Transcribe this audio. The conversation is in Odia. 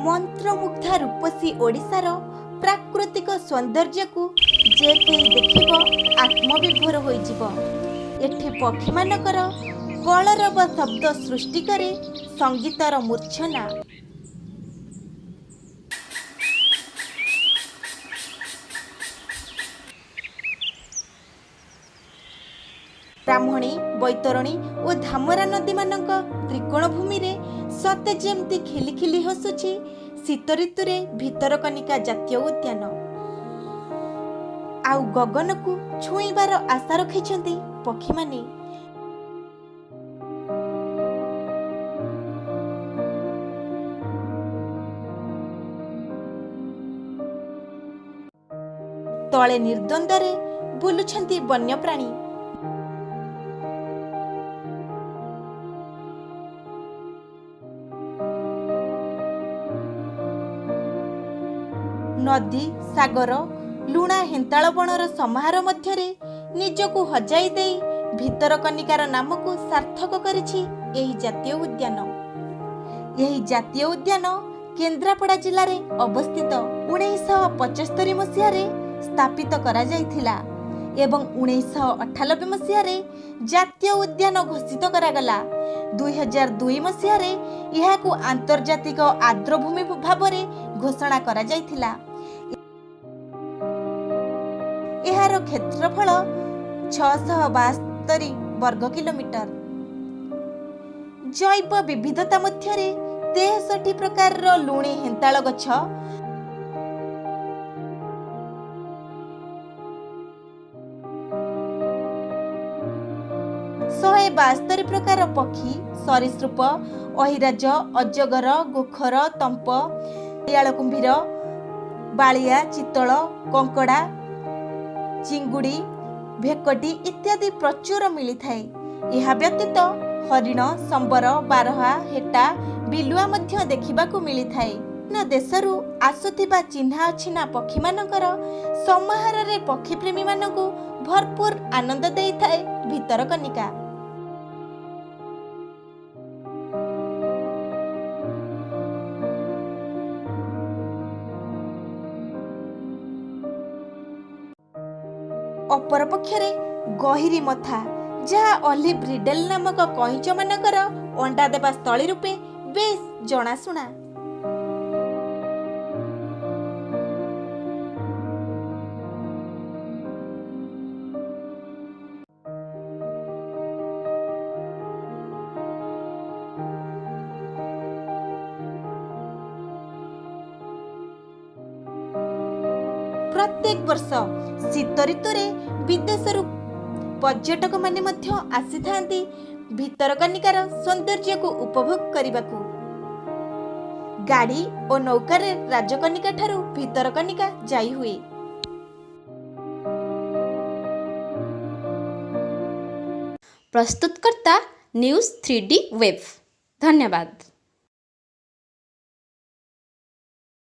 ମନ୍ତ୍ରମୁଗ୍ଧା ରୂପସୀ ଓଡ଼ିଶାର ପ୍ରାକୃତିକ ସୌନ୍ଦର୍ଯ୍ୟକୁ ଯେ କେହି ଦେଖିବ, ଆତ୍ମବିଭୋର ହୋଇଯିବ। ଏଠି ପକ୍ଷୀମାନଙ୍କର କଳରବ ଶବ୍ଦ ସୃଷ୍ଟି କରେ ସଙ୍ଗୀତର ମୂର୍ଚ୍ଛନା। ବ୍ରାହ୍ମଣୀ, ବୈତରଣୀ ଓ ଧାମରା ନଦୀମାନଙ୍କ ତ୍ରିକୋଣ ଭୂମିରେ ସତେ ଯେମିତି ଖିଲି ଖିଲି ହସୁଛି ଶୀତ ଋତୁରେ ଭିତରକନିକା ଜାତୀୟ ଉଦ୍ୟାନ। ଆଉ ଗଗନକୁ ଛୁଇଁବାର ଆଶା ରଖିଛନ୍ତି ପକ୍ଷୀମାନେ। ତଳେ ନିର୍ଦ୍ୱନ୍ଦ୍ୱରେ ବୁଲୁଛନ୍ତି ବନ୍ୟପ୍ରାଣୀ। ନଦୀ, ସାଗର, ଲୁଣା ହେନ୍ତାଳ ବଣର ସମାହାର ମଧ୍ୟରେ ନିଜକୁ ହଜାଇ ଦେଇ ଭିତରକନିକାର ନାମକୁ ସାର୍ଥକ କରିଛି ଏହି ଜାତୀୟ ଉଦ୍ୟାନ। ଏହି ଜାତୀୟ ଉଦ୍ୟାନ କେନ୍ଦ୍ରାପଡ଼ା ଜିଲ୍ଲାରେ ଅବସ୍ଥିତ। 1975 ମସିହାରେ ସ୍ଥାପିତ କରାଯାଇଥିଲା ଏବଂ 1998 ମସିହାରେ ଜାତୀୟ ଉଦ୍ୟାନ ଘୋଷିତ କରାଗଲା। 2002 ମସିହାରେ ଏହାକୁ ଆନ୍ତର୍ଜାତିକ ଆର୍ଦ୍ରଭୂମି ଭାବରେ ଘୋଷଣା କରାଯାଇଥିଲା। ଏହାର କ୍ଷେତ୍ରଫଳ 672 ବର୍ଗ କିଲୋମିଟର। ଜୈବ ବିବିଧତା ମଧ୍ୟରେ 63 ପ୍ରକାରର ଲୁଣି ହେନ୍ତାଳ ଗଛ, 172 ପ୍ରକାର ପକ୍ଷୀ, ସରୀସୃପ, ଅହିରାଜ, ଅଜଗର, ଗୋଖର, ତମ୍ପ, ଶିଆଳ, କୁମ୍ଭୀର, ବାଳିଆ, ଚିତଳ, କଙ୍କଡ଼ା, ଚିଙ୍ଗୁଡ଼ି, ଭେକଟି ଇତ୍ୟାଦି ପ୍ରଚୁର ମିଳିଥାଏ। ଏହା ବ୍ୟତୀତ ହରିଣ, ସମ୍ବର, ବାରହା, ହେଟା, ବିଲୁଆ ମଧ୍ୟ ଦେଖିବାକୁ ମିଳିଥାଏ। ବିଭିନ୍ନ ଦେଶରୁ ଆସୁଥିବା ଚିହ୍ନା ଅଚିହ୍ନା ପକ୍ଷୀମାନଙ୍କର ସମାହାରରେ ପକ୍ଷୀପ୍ରେମୀମାନଙ୍କୁ ଭରପୁର ଆନନ୍ଦ ଦେଇଥାଏ ଭିତରକନିକା। ଅପରପକ୍ଷରେ ଗହିରୀମଥା, ଯାହା ଅଲିଭ୍ ରିଡଲେ ନାମକ କଇଁଚମାନଙ୍କର ଅଣ୍ଡା ଦେବା ସ୍ଥଳୀ ରୂପେ ବେଶ୍ ଜଣାଶୁଣା। ପ୍ରତ୍ୟେକ ବର୍ଷ ଶୀତ ଋତୁରେ ବିଦେଶରୁ ପର୍ଯ୍ୟଟକମାନେ ମଧ୍ୟ ଆସିଥାନ୍ତି ଭିତରକନିକାର ସୌନ୍ଦର୍ଯ୍ୟକୁ ଉପଭୋଗ କରିବାକୁ। ଗାଡ଼ି ଓ ନୌକାରେ ରାଜକନିକା ଠାରୁ ଭିତରକନିକା ଯାଇ ହୁଏ। ପ୍ରସ୍ତୁତକର୍ତ୍ତା ନ୍ୟୁଜ୍ 3D ୱେବ୍। ଧନ୍ୟବାଦ।